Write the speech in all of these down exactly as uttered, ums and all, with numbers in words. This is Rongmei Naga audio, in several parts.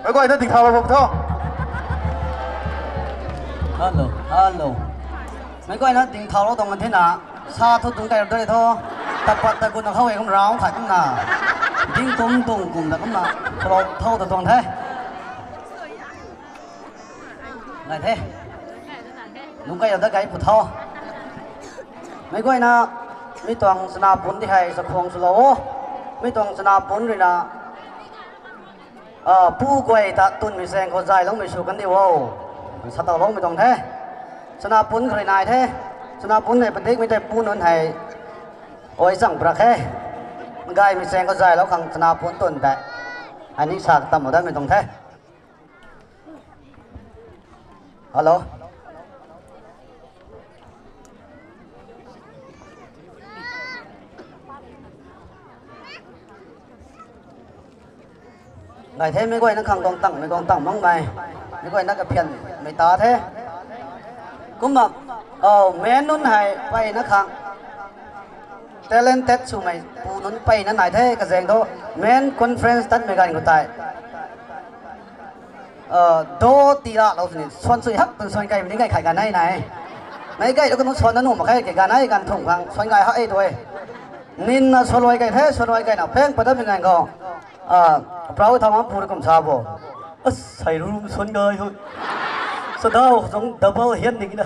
Meic guayna ding thau bam tho. Hello, hello. Meic guayna ding thau lou tuang the na. Sa thu dungc kai rap de tho. Tapat ta gun na khou e kum round khat kum na. Ding kum dungc kum na kum na. Thau thau ta tuang the. Nai the. Dungc kai rap da kai pu tho. Meic guayna, mi tuang chana pun di hei sa khuang swlou o. Mi tuang chana pun rui na, pu guay ta tunmei zaeng khou zayloumei sw kan di o. Sa tawloumei tuang the. Chana pun kha rui nai the. Chana pun hei padikmei tei pu nunc hei oi chang pra khe. Gaymei zaeng khou zaylou khang chana pun tun tei. Ai ni sa katam o datmei tuang the. Hello. Ngai the, meic guayna khang guang tangmei guang tang makmei. Meic guayna kaphianmei ta the. Kumna, oh, men nunc hei peyna khang talented swmei pu nunc peyna nai the kazaeng thu. Men conference tatmei ganv khou tei do ti lalou sini, suan sui hak tun suan kaimei ni gay khat ganv hei nai. Meic guay tu kanu suan na nuh mak khe, ke ganv hei ganv thumh khang suan gay hak e tu e. Ninna suan luai kay the, suan luai kayna phaeng pat datmei ganv khou, prau thau mang pu rui kum sa bo. Asei ru suan gay hu. Sadau zung double hian ning na.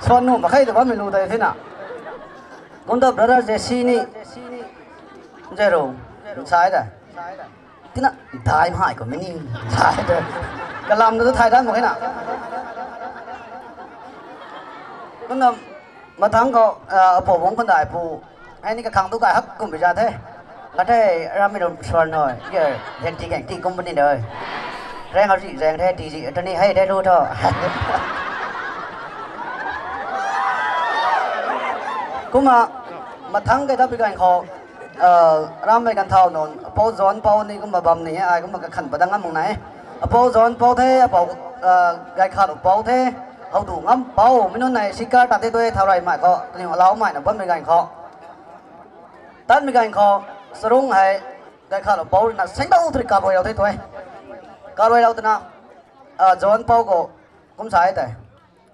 Suan nuh mak khe ta bammei lu tei thina. Kumta brother Jesse ni, Zero, sai ta. Tina, dai mhai khou mei ni, sai ta. Kalam tu thay dat mak khe na. Kumna, mathangc khou, apou bungc kandai pu. Hei ni kakhang tu kai hak kummei za the. Nga the, rammei ram suan hoi. Ye, gangti gangti company de. Rang hau zi zaeng the, ti zi, ta ni hei the lu tho. Kumna, mathangc kai dat pi ganv khou, rammei ganv thau nunc, apou John pou ni kumna bam ni, ai kumna kakhan pat dat ngam mak na e. Apou John pou the, apou, Gaikhat pou the, how du ngam pou, mi nunc nei sikar tat the tu e, thau rey mei khou, kaniw alau mei na bammei ganv khou. Tatmei ganv khou, charung hei, Gaikhat pou rui na sengdau thrui karuailou the tu e. Karuailou twna, John pou khou, kum sa e tei.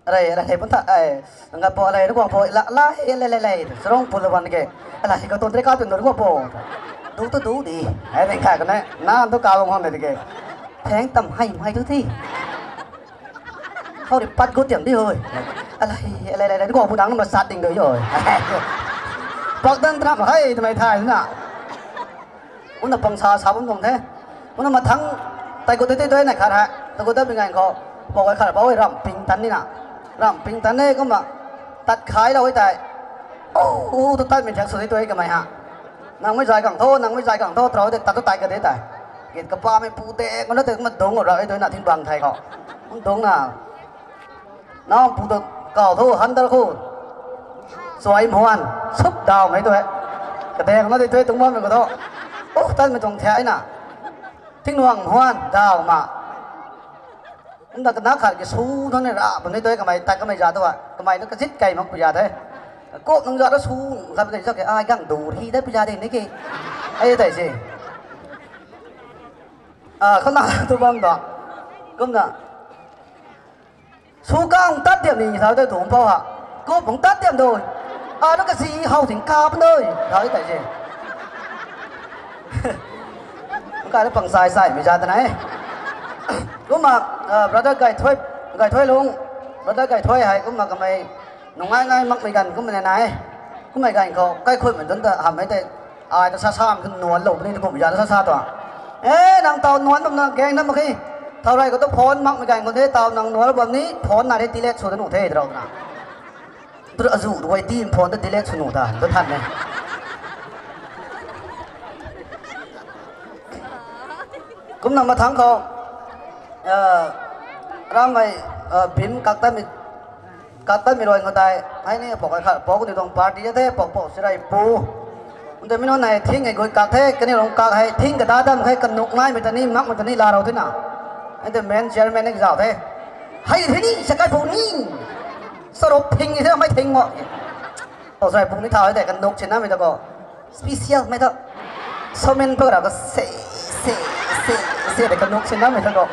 Alei, alei, pun tha, ai, nga pou, alei, nu guang pou, la, la, e, le, le, le, charung pulou ban ke. Alei, ka tun tre ka tun nu guang pou. Du tu du di. Ai, ding kha kane, na tu ka bam hon de ke. Theng tam hei, hei tu thi. Khou rui pat gut tiam di hoi. Alei, alei, alei, alei, nu guang pou dang na sat ding de hoi. Pak dan tra ma hei, twmei thay na. Kumna pang sa sa bam tuang the. Kumna mathangc, tei gut tei tei tei nai khat hei. Tei gut dat pi ganv khou, pou Gaikhat pou e ram ping tan ni na. Ram ping tan e kumna, tat khailou e tei. O, tu tatmei thiak sw tei tu e kamei ha. Nang mei zay kang tho, nang mei zay kang tho, trau tei tat tu tai ka de tei. Git kapamei pu tei, kumna tei kumna dungc ra e tu na thing bang thei khou. Kum dungc na. Nang pu tu kau thu, handal khu. Suai mhuan, sup daw mei tu e. Kadaeng na di tu e, tung bammei khou thu. Uh, tatmei tuang thiak na. Thingnuang mhuan, daw ma. Kumna kana khat ki su thu ni ra, bam ni tu e kamei, tat kamei za tu a. Kamei tu kazit kei mak pu za the. Kop nung za tu su, khat pu tei za ke, ai gang du ri de pu za de ni ki. Ai tei si. Khana tu bam da. Kumna. Su kang tat tiam ni sa tei tuang pou ha. Kup bung tat tiam dui. A, na kasi how ting kap dui. Thau tei se. Kai na pang sai sai mei za ta nai. Kumna, brother Gaithui, Gaithui Lung, brother Gaithui hei kumna kamei nung ngai ngai makmei ganv kumna nai. Kummei ganv khou kaikhunmei dunc ta hamhmei tei ai ta sa sam khun nuanlou puni kum za ta sa sa tuang. E, nang taw nuan bam na gang na mak khe. Thau rey khou tu phone makmei ganv khou the taw nang nuan bam ni phone na the delete sw ta nuh the twna. Tu azu tu guay team phone ta delete sw nuh ta, tu than e. Kumna mathangc khou, rammei, bim kak tatmei, kak tatmei rui khou tei, hei ni pou Gaikhat pou kaniw tuang party a the, pou pou Sirei pu. Nte mi nunc hei thing hei gui kak the, kaniw rui kak hei thing kada dam khe, kanuk ngaimei ta ni, makmei ta ni laa rou the na. Nte main chairman ni kazauh the. Hei the ni, sakai pou ni. Sarop thing ni the, mei thing mo. Pou Sirei pu ni thau hei tei kanuk sinamei ta khou. Special mei ta. Somen pa ra ka se. Se, se, se de kanuk sinamei tho.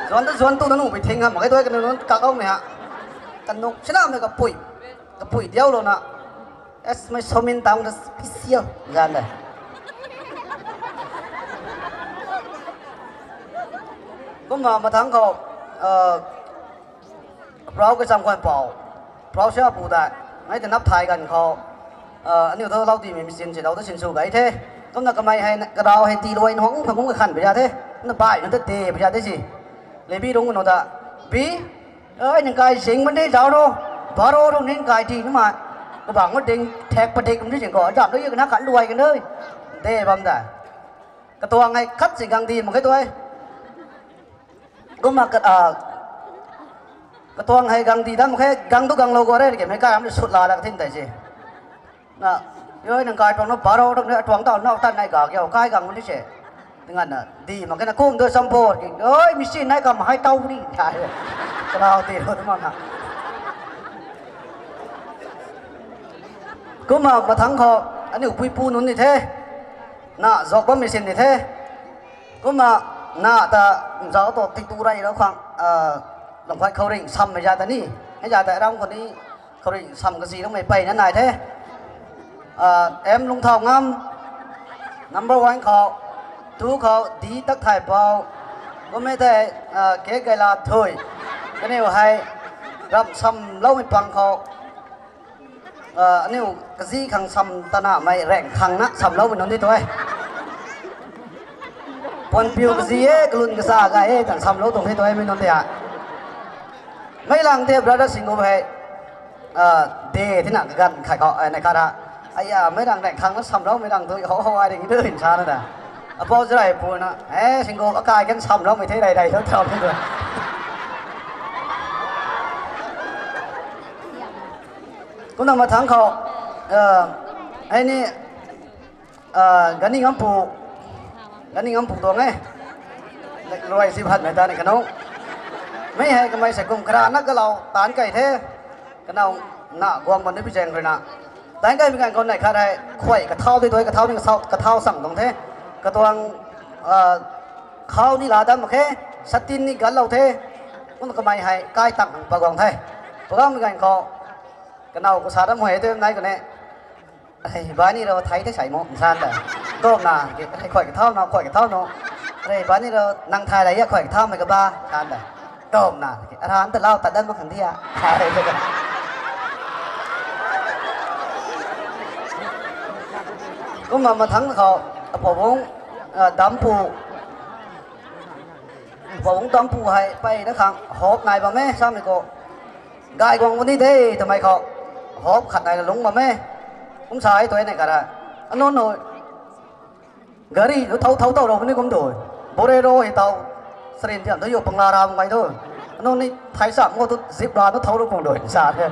Zuan tu zuan tu nanu bi thing ha, mak e tu kanuk kak au mei ha. Kanuk sinamei kapui, kapui diau lou na. Es mei somin tang da pisiau zan de. Kumna mathang khou, uh, prau kacham kwan pau, prau sia pu da, ngai te nap thai ganv khou, uh, aniu thu lau dimei machine si lau ta sin su gay the. Kumna kamei hei, kadau hei ti luai nung phang kung kakhan pui za the. Kumna bai nung ta de pui za the si. Lebi rung nu da, bi, ai nang kai zing man de zau ro, baro rung ning kai ti numa. Kabang mo ding thek padik kum di zing khou, zam lu yu kana khat luai kan de. De bam da. Katuang hei khat si gang di mak khe tu e. Kumna ka, ah, katuang hei gang di dam khe, gang tu gang lou gua re, ke mei kai am sut la la ka thin tai si. Na, yoi nang kai tuang na baro tuang na tuang tau nau tan nai ga kiu, kai gang ni se. Ngan na, di mak khe na kum tu sam por ki, yoi machine nai kam hai tau ni, ta e. Karau ti ro tu mak na. Kumna mathang khou, aniu pui pu nunc ni the. Na, zok bammei sin ni the. Kumna, na ta, zau tu tik tu rai rau khang, ah, Lungkhuai khouring sammei za ta ni. Hei za ta ram khou ni, khouring sam kazi lungmei pey na nai the. Ah, M Lungthau Ngam, number one khou, two khou, D Tak Thai Pau, kummei tei, ah, K Gaila Thui, kaniw hei, ram sam loumei pang khou, ah, aniu kazi khang sam tanamei reng khang na samlou mei nunc di tu e. Puan piu kazi e, kalun kasa gay e, tan samlou tuang the tu e, mei nunc di a. Mei lang the brother Singu hei, ah, de thina kaganv khai khou, ai, nai kha ra. Aya, mei rang reng khang na samlou mei rang tu, ho ho ai ring tu hin sa na da. Apou zirai pu na, eh, Singu akai kan samlou mei the rai rai lou thau the tu. Kumna mathang khou, ah, hei ni, ah, Ganing Ampu, Ganing Ampu tuang e. Luai si phat mei ta ni kanu. Mei hei kamei se kum kara na kalau taanc kai the. Kanau na guang ban ni pi zaeng rui na. Taanc kai mi ganv khou nai khat hei khuay kathau di tu e, kathau ni kathau, kathau sang tuang the. Katuang, ah, khau ni la dam mak khe, satin ni ganlou the. Kumna kamei hei kai tang pa guang the. Pa guang mi ganv khou, kanau khou sa dam hei tu nai kane. Arei, bani rou thai the sai mo, nsan ta. Kumna, ke, arei, khuay kathau na, khuay kathau na. Arei, bani rou nang thai la ya khuay kathau mei kaba, nsan ta. Kumna, ke, aran ta lau tat dat mak khang dia. Kumna mathang khou, apou bung, ah, dampu. Apou bung dampu hei, peyna khang, hop nai bam e, samei khou. Gay guang puni de, twmei khou. Hop khat nai lung bam e. Kum sa e tu e nai khat ra. Anunc nu. Gari nu thau thau tau rou puni kum tu. Bolero hei tau. Sarin tiam tu yo pangla ra bam gay tu. Anunc ni thai sam khou tu zip ra tu thau rou pung dui sa the.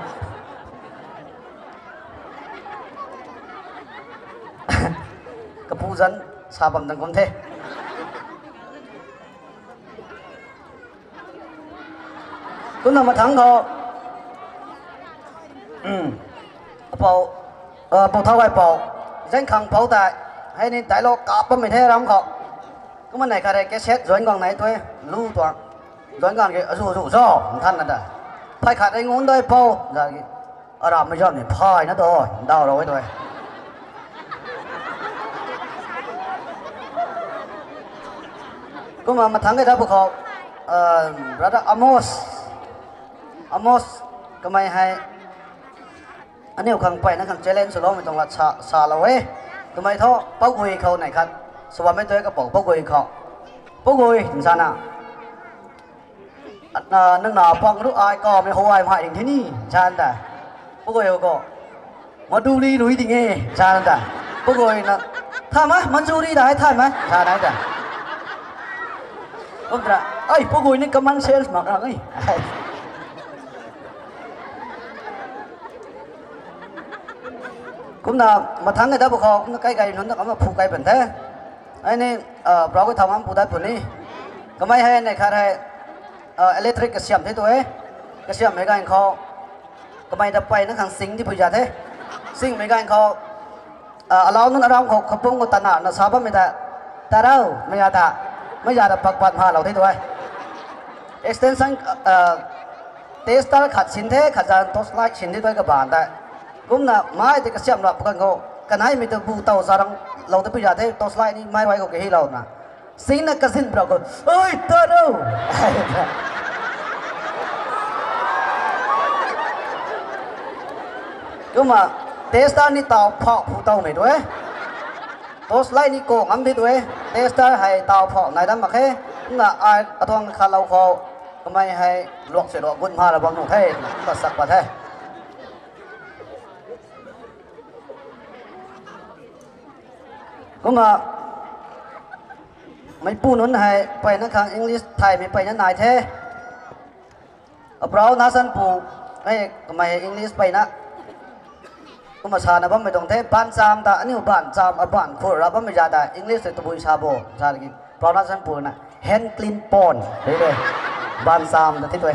Kapu zan sa bam dang kum the. Kumna mathang khou. Apou, apou thau gay pou. Zaeng khang pou tei. Hei ni dialogue kap bammei the ram khou. Kumna nai khat re cassette zuan guang nai tu e. Lu tuang. Zuan guang ke azu azu zo. Nthan na ta. Phay khat re ngun dai pou. Za ki. Aramhmei zam ni phay na tu. Ndau rou e tu e. Kumna mathang kei ta pwkhou, brother Amos. Amos, kamei hei, aniu khang peyna khang challenge swloumei tuang lat sa, salou e. Twmei thu, Pougui khou nai khat. Sw bammei tu e kapou Pougui khou. Pougui, nsana. Nang na pang ru ai kawmei how ai mhai ding the ni, nsan ta. Pougui khou. Maduli rui ding e, nsan ta. Pougui na. Tha ma, Manjuri da, tha ma, nsan ta. Kum ta, ai, Pougui ni common sense mak ra e. Kumna, mathang kei ta pwkhou, kumna kai kai nunc na kumna phu kai pan the. Ai ni, brau kei thau mam pu dat puni. Kamei hei nai khat hei, electric kasiam the tu e. Kasiammei ganv khou. Kamei ta peyna khang sing di pui za the. Singmei ganv khou. Alau nunc aram khou kapung khou tana na sa bammei ta, tarou, maya ta, maya ta pakpat mhalou the tu e. Extension, tester khat sin the, khat zan torchlight sin the tu e kabaanc tei. Kumna mai tei kasiamh rap kan khou, kaneimei ta bu tow zarang lou ta pi za the, torchlight ni mai rui khou kahilouna. Singna kazin brau khou, oi, tarou! Kumna, tester ni taw phauh phu towmei tu e. Torchlight ni kang am di tu e. Tester hei taw phauh nai dam mak khe. Kumna ai atuang khatlou khou, kamei hei luak se luak gut mha ra bam nuh the, kumna sak pat the. Kumna, meipu nunc hei peyna khang English thaymei peyna nai the. Aprau Nasanpu, hei kamei English peyna. Kumna sana bammei tuang the, baancham ta, aniu baancham, abaanc khur ra bammei za ta, English tei tabui sa bo, sa ki, Aprau Nasanpu na, hand clean pon, hei de, baancham ta thi tu e.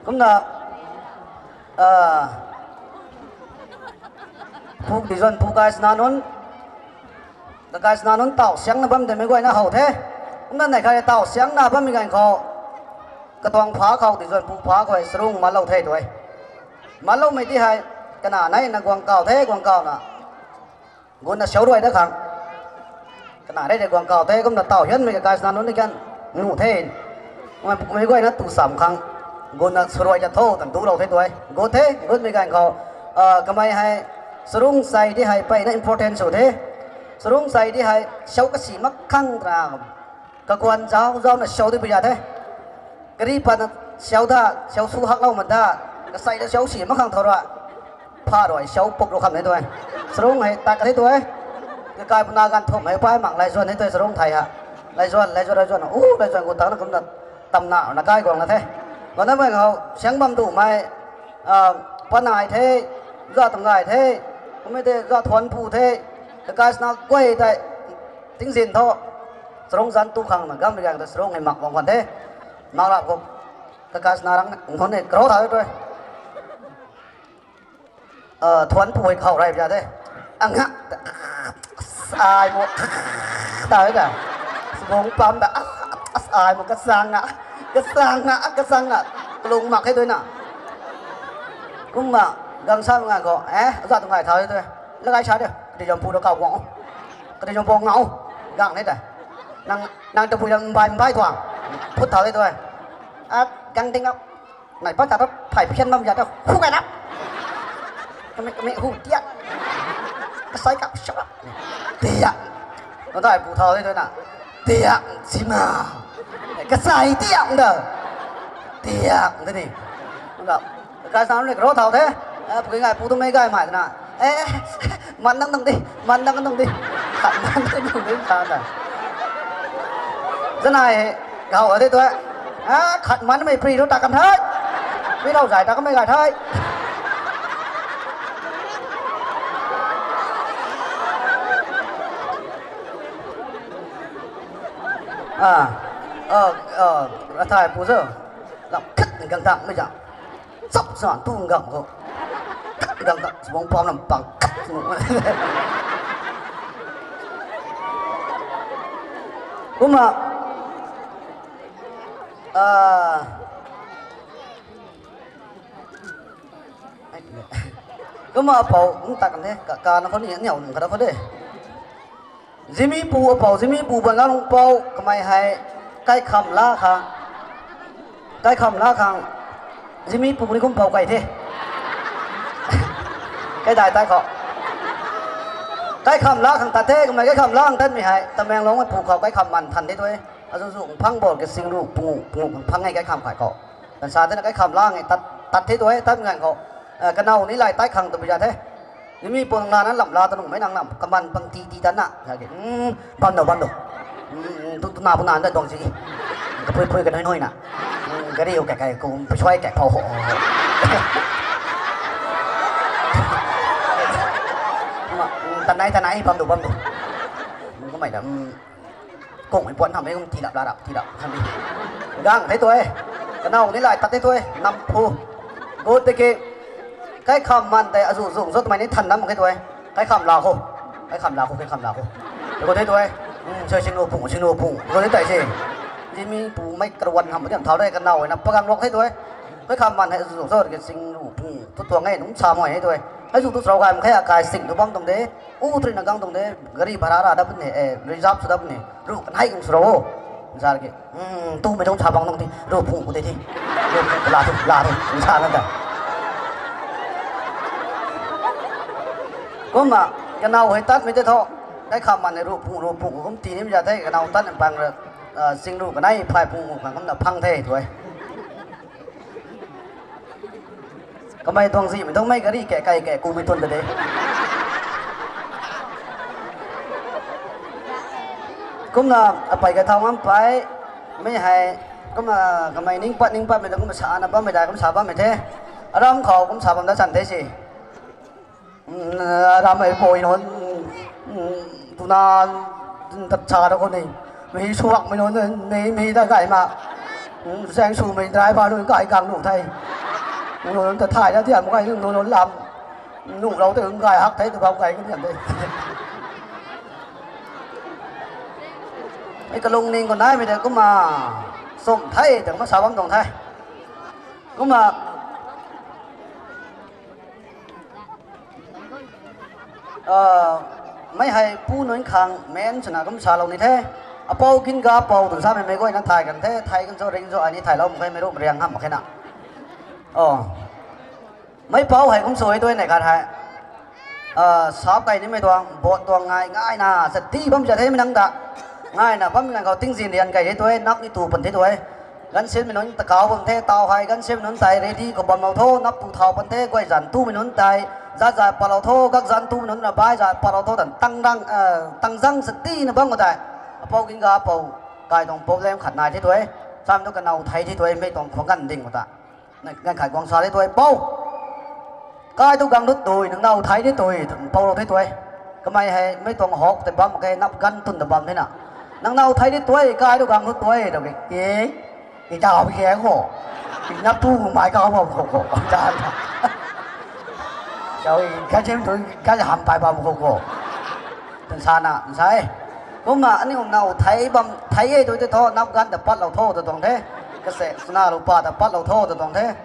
Kumna, puk di zan pu kai sna nunc, kakai sna nunc taw siangna bam de mei guayna how the. Kumna nei kha taw siangna bammei ganv khou, katuang pha khou di zan pu pha khou hei charung matlou the tu e. Matloumei ti hei, kana nei na guang kaw the, guang kawna. Gutna sau ruai da khang. Kana rei de guang kaw the, kumna taw hianmei kakai sna nunc ni kan nuh the. Mei guayna tu sam khang. Gutna saruai ta tho, tan dulou the tu e. Gut the, gutmei ganv khou, kamei hei, charung chei di hei peyna important sw the. Charung chei di hei, sau kasi mak khang twna. Kaguan zauc, zaucna sau di pi za the. Kari patna sau da, sau su haklou man da. Kasei ta sau si mak khang tho ra. Pha rui sau puk rou kham the tu e. Charung hei tat ka the tu e. Kakai puna ganv thumh hei pai mak laizuan the tu e charung thei ha. Laizuan, laizuan, laizuan. U, laizuan gu tangna kumna tamna na kai guangna the. Guangna mei khou siang bam dumei, panai the, za tang gay the, kummei tei za thuanc pu the, kakai sna guay tei, tingzin thu, charung zanc tu khang na gammei ganv ta charung hei mak guang kan the. Mak rap khou, kakai sna rang, nunc hei karou tha tu e. Thuanc pu hei khou rey pia the. Angak, ai mu, ta ta. Sbung pam ta, ai mu kasang a, kasang a, kasang a. Kalung mak khe tu na. Kumna, gang sa ngan khou, e, za tu ngai thau tu. Lagai sa de, kati zam pu ta kaw guang o. Kati zam pu ngau, gang ne ta. Nang, nang tabui zam mbai mbai tuang. Phut thau de tu. A, gang ding a. Nai pat ta tu, phay phian bam ya tu, hu kai na. Kami, kami hu tia. Kasai kap shap. Tia. Nang tai pu thau de tu na. Tia, sima. Kasai tia da. Tia, da ni. Nang, kakai sna ni karou thau the. E, pui ngai pu tu mei gay mai na. E, man nang nang di, man nang nang di. Khat man nang nang di ta ta. Zanai hei, gau de tu e. A, khat manmei pri tu ta kan the. Pri lou zay ta kamei gay the. A, a, a, athai pu zo. Lam khat ni gang tang mei zang. Chap zan tu gang khou. Gang ta, sbung pam lam pang. Kumna, a, kumna apou, kum ta kan the, ka, kana khou ni, niau nung kana khou de. Zimi pu apou, zimi pu ban ganglung pou, kamei hei, kaikham la khang, kaikham la khang, zimi pu ni kum pou kai the. Kaidai tai khou. Kaikham la khang tat the, kamei kaikham la khang tatmei hei, Tamenglong mei pu khou kaikham man than the tu e. Azu zu phang bol ke sing ru, pungu, pungu phang ngai kaikham kai khou. Kan sa the na kaikham la ngai tat, tat the tu e, tat ngan khou. E, kanow ni lai tai khang tu bi za the. Zimi pu nang la na lam la ta nung mei nang lam, kaman pang ti ti ta na. Sa ke, bam dou, bam dou. Tu, tu na pu na da tuang si. Kapui pui kanui nui na. Gari u kai kai ku, pui suai kai phou ho. Tanai, tanai, bam dou, bam dou. Kumei da, kungmei puan hamh e, kum ti lap la rap, ti lap, hamh e. Gang the tu e. Kanow ni lai tat the tu e, nam phu. Gut tiki, kaikham man tei azu zung zot mei ni than nam khe tu e. Kaikham la khou. Kaikham la khou, kaikham la khou. Te khou the tu e. Hmm, sui sing lu pung, sing lu pung. Gut tei se. Jimmy pu mei karwan ham diam thau de kanow e na pagang lok the tu e. Kaikham man hei azu zung zot ke sing lu pung. Tu tuang e, num sa mei the tu e. Hei zu tu srau gay mak khe akai sing tu bam tuang de. U three na gang tuang de. Gari bhara ra da pun e, eh, reserve sw da pun e. Ru kan hei kung srau o. Zar ke. Hmm, tu mei tuang sa bang tuang ti. Ru pung ku de ti. Ru pung ku la tu, la tu. Sa na ta. Kumna, kanow hei tat mei te tho. Kaikham man e ru pung, ru pung ku kum ti ni mei za the. Kanow tat pang ra, ah, sing ru kanei phai pung ku khang kumna phang the tu e. Kamei tuang zi mei tuang mei gari ke kai ke ku mei tun ta de. Kumna, apei ka thau ngam pei, mei hei, kumna, kamei ning pat, ning pat mei ta kumna sa na bam mei dai, kum sa bam mei the. Aram khou, kum sa bam da chan the si. Hmm, aram mei pui nunc, hmm, tuna, hmm, tat sa da khou ni. Mei suak mei nunc, mei, mei ta gay ma. Hmm, zaeng sw mei driver nunc gay gang nu the. Nunc ta thay da diam gay nunc, nunc lam. Nu lou tei gay hak the, tu bam gay kan diam de. Mei kalung ning khou nai mei de kumna. Sum the, ta kumna sa bam tuang the. Kumna, ah, mei hei pu nunc khang men swna kum salou ni the. Apou kin ga pou tun samei mei guayna thay kan the, thay kan cho ring cho ai ni thaylou mak khe, mei ru riang ham mak khe na. Oh. Mei pou hei kum sw e tu e nei khat hei. Ah, sap kai nimei tuang, boat tuang ngai, ngaina, sati bam za themei nang ta. Ngaina bammei nang khou tingzin rian kai the tu e, nap ni tu pan the tu e. Gansinmei nunc ta kau bam the, tau hei, gansinmei nunc tei ready khou bamlou tho, nap tu thau pan the, guay zan tumei nunc tei, zat zat patlou tho, gak zan tumei nunc na bai zat patlou tho, tan tang rang, ah, tang zang sati na bam khou tei. Apou kin ga pou, kai tuang problem khat nai the tu e. Sam tu kanow thei the tu e, mei tuang khwang ganv ding khou ta. Nang, nang khat guang sa the tu e, pou. Kai tu gang rut tui, nang now thei the tui, pou rou the tu e. Kamei hei, mei tuang hawk tei bam mak khe, nap ganv tun ta bam the na. Nang now thei the tu e, kai tu gang rut tui, rau ke, e, e ta hau khe khou. Nap tu mai kau bam khou khou, ta na. Chau e, ganv sim tu, ganv ham pai bam khou khou. Tan sa na, tan sa e. Kumna, aniu now thei bam, thei e tu te tho, nap ganv ta patlou tho, ta tuang the. Kasek, sana lupa ta patlou tho, ta tuang the.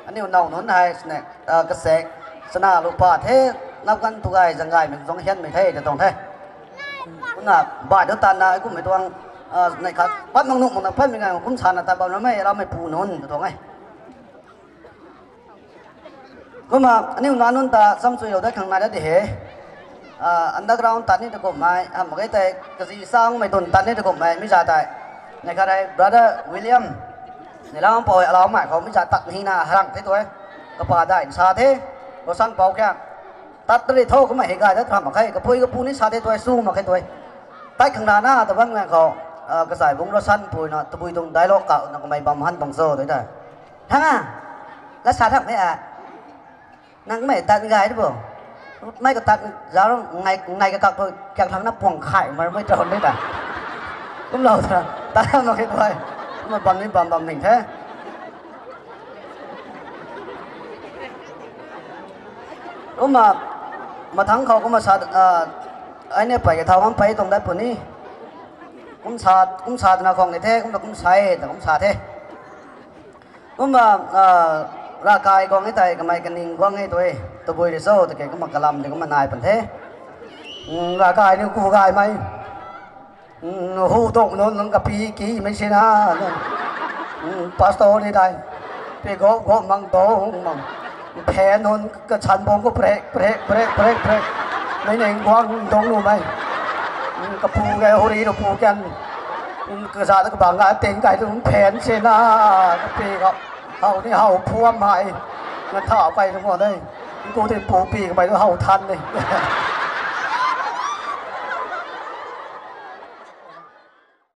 Aniu now nunc hei, sne, ah, kasek, sana lupa the, nap ganv tu gay, zang gaymei, zang hianmei the, ta tuang the. Kumna, bai tu tan na, kummei tuang, ah, nei khat, pat mang nuh mak na, patmei ngai, kum sa na, ta bam na mei, rammei pu nunc, ta tuang e. Kumna, aniu na nunc ta, samsuilou dat khang nai dat di he. Ah, underground tat ni ta kummei, ham mak khe tei, kazi sangmei tun tat ni ta kummei, mi za tei. Nei khat hei, brother William, nei lam pou hei, alau mei khou, mi za tat ni na, harang the tu e. Kapa dai, sa the, Roshan pou kya. Tat ri tho, kummei hei gay dat ram mak khe, kapui kapu ni sa the tu e, su mak khe tu e. Tat khang na na, ta bam ngai khou, ah, kazay bung Roshan pui na, tabui tuang dialogue ka, na kamei bam han bang zo, tu e ta. Thang a, la sa thak mei a. Nang mei tat gay de bo. Mei ka tat zauc ngai, ngai kakak tu, kak thang na puang khai, mar mei tawn de ta. Kumlou ta, tat mak khe tu e. Kumna bam ni bam bam ning the. Kumna, mathangc khou kumna sa, ah, ai ni pei ka thau ngam pei tuang dat puni. Kum sa, kum sa twna khwang ni the, kumna kum sa e, ta kum sa the. Kumna, ah, ravkai guang e tei, kamei kaning guang e tu e, tabui ri cho, ta ke kumna kalam de kumna nai pan the. Hmm, ravkai ni ku gaymei. Hmm, hu tuang nunc, nunc kapi kimei si na, nunc. Hmm, pastor ni dai. Pi go, go mang dong, mang. Phe nunc kachan bung khou prek, prek, prek, prek, prek. Mei ning guang dong numei. Hmm, kapu ke huri ru pu kan. Hmm, kaza ta kabang ga ting kai tu phen si na, kapi khou. How ni how phuam hei. Ngan thau kai tu mo dei. Ku tin pu pi kamei tu how than ni.